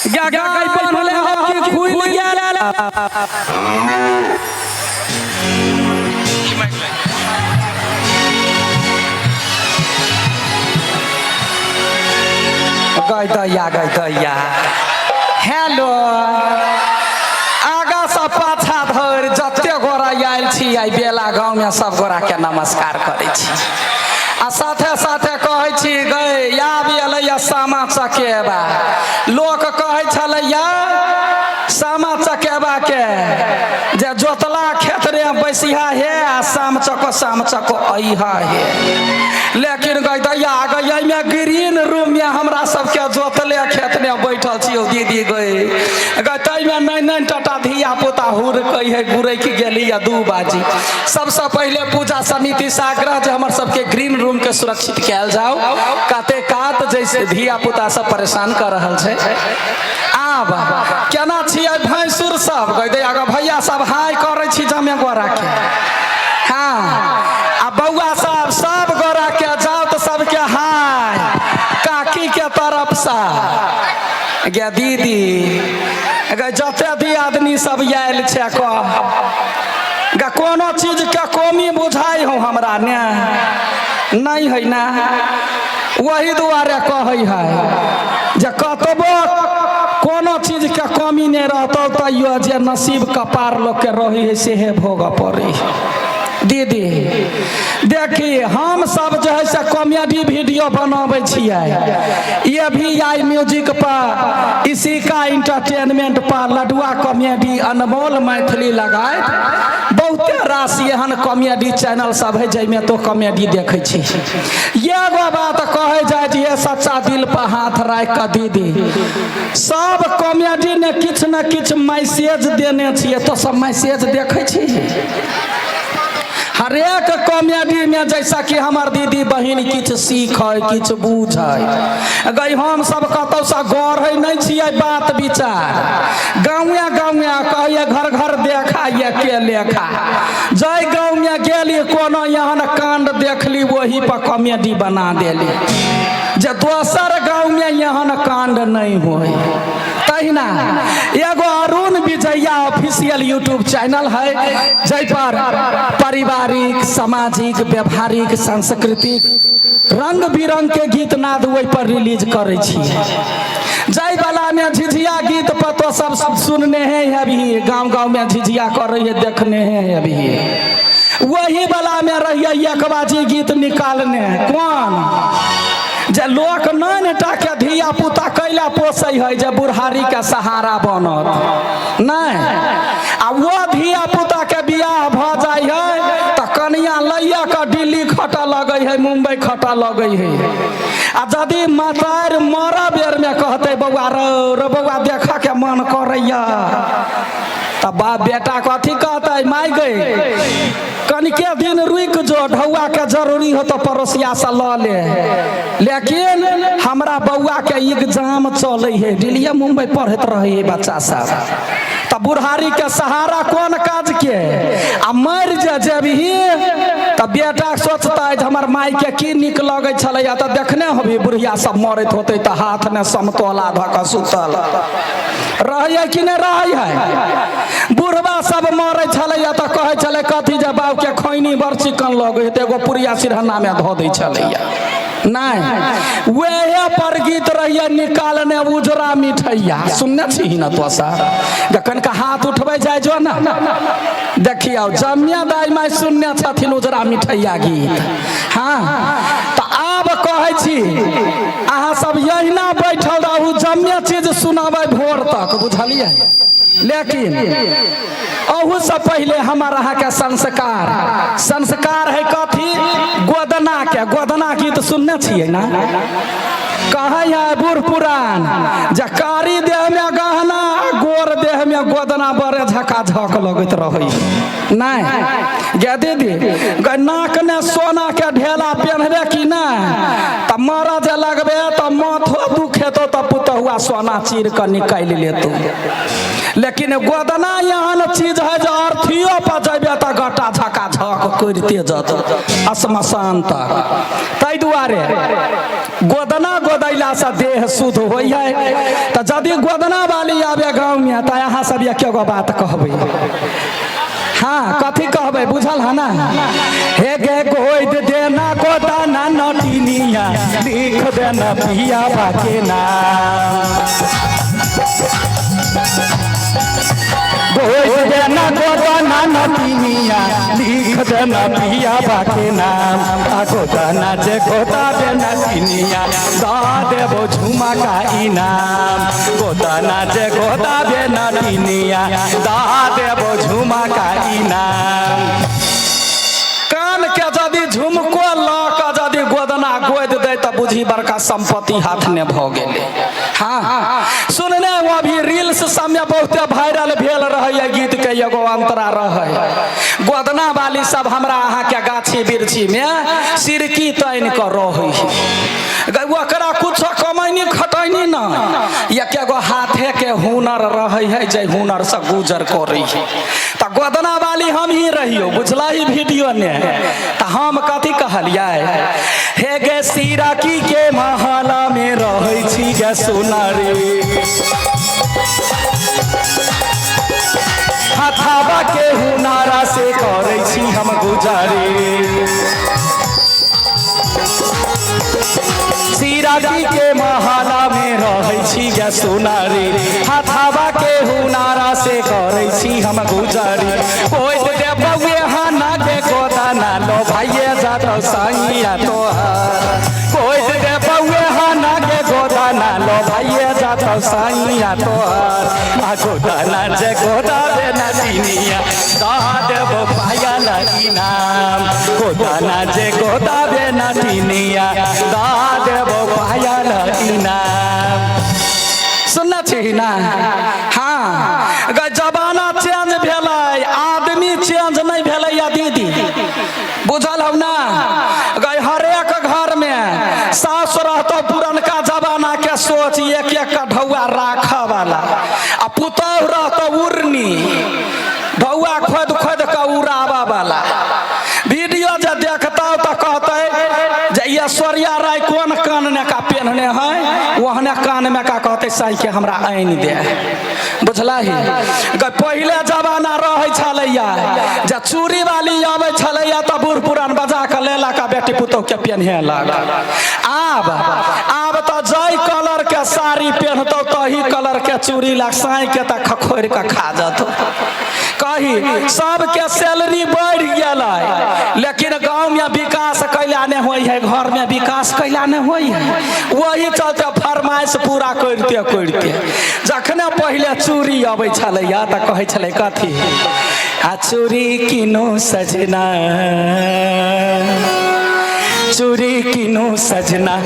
गे गाय बान्हले हो कि खुलि गेल? गई दैया, गई दैया। हेलो, आगा से पाछा धरि जते गोरा आयल छी एहि बेला गाँवमे, सब गोरा के नमस्कार करै छी आ साथे साथे कहै छी, गई आब एलैया सामा चकेबा। लोक कहै छलैया सामा चकेबा के जे जोतला खेत रे बैसिहा हे आ शाम चको शाम चको अइहा हे। लेकिन गई दैया गई, एहिमे ग्रीन रूम में हमरा सबके जोतले खेत में बैठल छी दीदी। गई गई, ताहिमे नहि नहि टाटा धिया पुता हुरकै है, गुरैक गेली या 2 बाजी। सबसँ पहिले पूजा समिति से आग्रह जे हमर सबके ग्रीन रूम के सुरक्षित कयल जाओ, काते कात जैसे धिया पुता सब परेशान कर रहल छै। आब केना छियै भैंसुर सब? गई दैया गो, भैया सब हाय करै छी जमे गोरा के। हाँ, आ बौआ सब, सब गोरा के जाओ तऽ सबके हाय काकी के तरफ से। गे दीदी गे, जते भी आदमी सब आयल छै, कह गे, कोनो चीज के कमी बुझाइ हो हमरा? ने नहीं है ना। वही दुआरे कहै है जे कतबो कोनो चीज के कमी नहि रहतौ, तैयो जे नसीब कपार लोक के रहै है सेहे भोगऽ पड़ै है। दीदी देखी, हम सब जे है से कॉमेडी वीडियो बनाबै छियै, ये भी आई म्यूजिक पर, इसी का इंटरटेनमेंट पर, लडुआ कॉमेडी, अनमोल मैथिली लगाए बहुते रास एहन कॉमेडी चैनल सब है जाहिमे तो कॉमेडी देखै छी। एगो बात कहै जाइ छियै सच्चा दिल पर हाथ राखि कऽ दीदी, सब कॉमेडी ने किछु ने किछु मैसेज देने छियै, तो सब मैसेज देखै छी हरेक कॉमेडी में, जैसा कि हमर दीदी बहिन किछु सीखै, किछु बुझै। गई, हम सब कतौसँ गढ़ै नहि छियै बात विचार। गाँवे गाँवे कहैए, घर घर देखा ये के लेखा। जाहि गाँवमे गेली, कोनो एहन कांड देखली, ओही पर कॉमेडी बना देली जे दोसर गाँवमे एहन कांड नहि होय। तहिना एगो अरुण विजया ऑफिशियल यूट्यूब चैनल है, जाहि पर पारिवारिक, सामाजिक, व्यवहारिक, सांस्कृतिक, रंग बिरंग के गीत नाद ओहि पर रिलीज करै छी। जाहि वाला में झिझिया गीत पतो सब सुनने हैं अभी, गांव गांव में झिझिया कर रही है, देखने हैं अभी। वही वाला में रहिए एकबाजी गीत निकालने। कौन जे लोक नान टा के धिया पुता कैला पोसै है जे बुढ़ारी के सहारा बनत नहि। आ वो धिया पुता के बियाह भऽ जाइ है तऽ कनिया लैया के दिल्ली खटऽ लगै है, मुंबई खटऽ लगै है। आ यदि मतारि मरऽ बेर में कहतै, बौआ रौ रो बौआ, देखऽ के मन करैया, तऽ बाप बेटा कथी कहतै? माय गई, कनिके दिन रुकि जो, ढौआ के जरूरी हो तो पड़ोसिया से लऽ ले, लेकिन हमरा बौआ के एग्जाम चलै है। दिल्ली मुंबई पढ़ैत रहै है बच्चा सब, तऽ बुढ़ारी के सहारा कोन काज के? आ मरि जे जेबही तऽ बेटा सोचतै जे हमर माय के की नीक लगै छलैया। तऽ देखने होबही, बुढ़िया सब मरैत होतै तऽ हाथ मे समतोला धऽ कऽ सुतल रहैया कि नहि रहै है? बुढ़बा सब मरै छलैया तऽ कहै छलै कथी? जे बाबू के खैनी बड़ चिकन लगै है, तऽ एगो पुड़िया सिरहना मे धऽ दै छलैया। नहि, वेहे पर गीत रहिए निकालने, उजरा मिठैया। सुनने छी न तो सर? जखन का हाथ उठबै जाइ जो ने, देखियौ, जमिया दाइ माइ सुनने छथिन उजरा मिठैया गीत। हाँ, तऽ आब कहै छी, अहाँ सब यहिना बैठल रहू, जम्मे चीज सुनाबै भोर तक, बुझलियै? लेकिन अहू से पहिले हमर अहाँके संस्कार, संस्कार है कथी? गोदना के। गोदना गीत सुनने छियै ना? कहै है बूढ़ पुरान जे कारी देह में गहना, गोर देह में गोदना बड़े झकाझक लगैत रहै। नहि गे दीदी गे, नाक ने सोना के ढेला पेन्हबे कि नहि, तऽ मरऽ जे लगबे तऽ माथो दुखेतौ, तऽ पुतहु पुतहुआ सोना चीर कऽ निकालि लेतौ। लेकिन गोदना एहन चीज है जे अर्थियो पर जेबे तऽ गटा झका झक करिते जत श्मशान तक। ताहि दुआरे गोदना गोदैलासँ देह शुद्ध होइ है। तऽ यदि गोदना वाली आबे गाँवमे तऽ अहाँ सब एके गो बात कहबै। हाँ, कथी कहबै बुझल है ना? हे गे गोद देना गोदना नटिनिया, लिख देना पिया बाके नाम। गोद देना गोदना नटिनिया, लिख देना पिया बाके नाम। आ गोदना जे गोदा देना टिनिया, द देबो झुमा का इनाम। गोदना जे गोदा देना टिनिया, द देबो झुमा का इनाम। कान के यदि झुमको लऽ कऽ यदि गोदना गोदि दै तऽ बुझी बड़का सम्पत्ति हाथ में भऽ गेलै। हाँ, सुनने वो अभी रील्स सबमे बहुते वायरल भेल रहै गीत के एगो अंतरा रहै, गोदना वाली सब हमरा अहाँके गाछी बिरछी मे सिरकी तानि कऽ रहै है। ओकरा कुछो कमैनी खटैनी न, एके गो हाथे के हुनर रहै है, जे हुनर से गुजर करै है। तऽ गोदना वाली हम ही रहियो, बुझलही वीडियो ने? तऽ हम कथी कहलियै? हे गे सिरकी के महल में रहै छी गे सुनरी, हथावा के हुनारा से करै छी हम गुजारी। सिराकी के महला में रहै छी गे सुनारी, हथावा के हुनारा से करै छी हम गुजारी। कोई दे बउए हाना के गोदाना लो भाइये जात संगिया तोहार। कोई दे बउए हाना के गोदाना लो भाइये जात संगिया तोहार। आ गोदाना जे गोदा देना दिनिया, दा देबो पायल इनाम। गोदाना जे गोदा देना दिनिया, दा देबो पायल इनाम। सुनना छी ना? हाँ, जमाना चेंज भेलै, आदमी चेंज नहि भेलै या दीदी, बुझल हौ ना? हरेक घर में सास रहतो पुरनका जमाना के सोच, एक एक का ढौआ राखऽ वाला, आ पुतोह रहतो उड़नी ढौआ खोद खोद कऽ उड़ाबऽ वाला। वीडियो जे देखतौ तऽ कहतै जे ऐश्वर्या राय कोन कान ने का पेन्हने है, ओहने कान में का कहतै साई के हमरा आनि दे। बुझलही? पहिले जमाना रहै छलैया जे चूड़ी वाली अबै छलैया तऽ बूढ़ पुरान बजा कऽ लेलक आ बेटी पुतोह के पेन्हेलक। आब आब तऽ जाहि कलर के साड़ी पेन्हतौ तही कलर के चूड़ी ला साई के तऽ खखोरि कऽ खा जतौ। कही सबके सैलरी बढ़ि गेलै, लेकिन गाँव में विकास कैला नहि होइ है, घर में विकास कैला नहि होइ है। वही चलते फरमाइश पूरा करिते करिते जखने पहिले चूड़ी अबै छलैया तऽ कहै छलै कथी? आ चूड़ी किनु सजना, चूड़ी किनु सजना,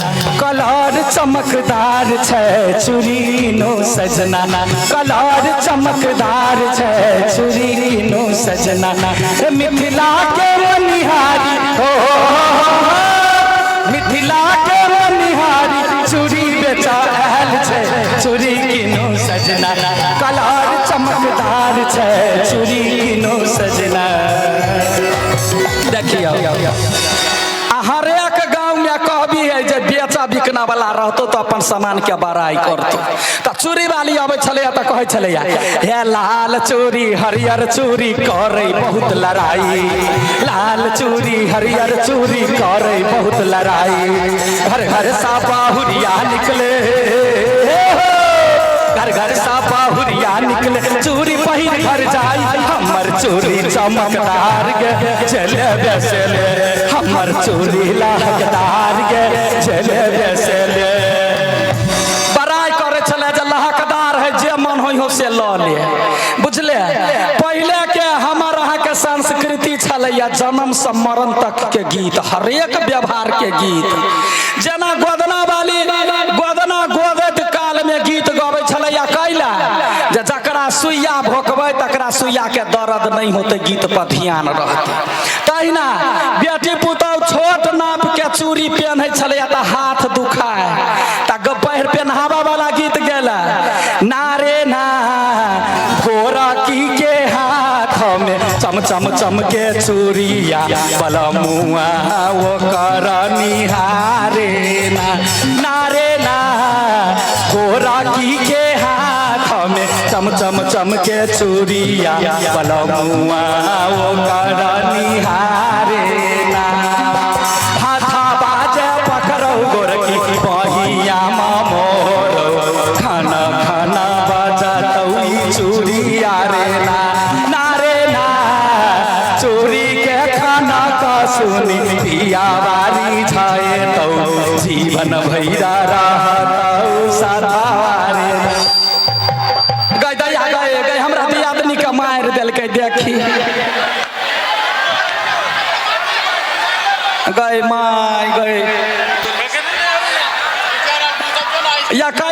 कलर चमकदार छै। चूड़ी किनु सजना, कलर चमकदार छै। चूड़ी किनु सजना, मिथिला के मनिहारी हो, मिथिला के मनिहारी चूड़ी बेचा आयल छै। चूड़ी किनु सजना, कलर चमकदार छै। चूड़ी किनु सजना। देखियौ, आ हरेक गाँव में कहबी है जे बेचा बिकना वाला रहतो तऽ अपन सामान के बड़ाई करतो। तऽ चूड़ी वाली अबै छलैया तऽ कहै छलैया, हे लाल चूड़ी हरियर चूड़ी करै बहुत लड़ाई, लाल चूड़ी हरियर चूड़ी करै बहुत लड़ाई। घर घर सा बाहुरिया निकले, घर घर सा बाहुरिया निकले, चूड़ी पहिर घर जाई। हमर चूड़ी चमकदार गे चले बेसले, हमर चूड़ी लहकदार गे चले बेसले। बड़ाई करै छलै जे लहकदार है, जे मन होइ हो से लऽ ले। बुझले? पहिले के हमर अहाँके संस्कृति छलैया जन्म से मरण तक के गीत, हरेक व्यवहार के गीत। जेना गोदना वाली गोदना गोदैत काल में गीत गबै छलैया, कैला जे जकरा सुइया भोकबै तकरा सुइया के दर्द नहि होतै, गीत पर ध्यान रहतै। तहिना बेटी पुतोह छोट नाप के चूड़ी पेन्है छलैया तऽ हाथ दुखाय, तऽ पहिर पेन्हाबऽ वाला गीत चम चम के चूड़िया बलमुआ वो कर निहारे ना नारे ना गोरा की के हाथ में चम चम चम के चूड़िया बलमुआ वो कर निहारे ना हाथा बाजे पकड़ो गोरकी बहिया मोर खाना खाना बजतौ ई चूड़िया रे ना ना रे ना चोरी के खाना का सुनी पिया बारी छाए तौ जीवन भैरा रहतौ सदा रे ना। गई दैया गए गए हमरा दियादनी के मारि देलकै देखी गए माय गए या का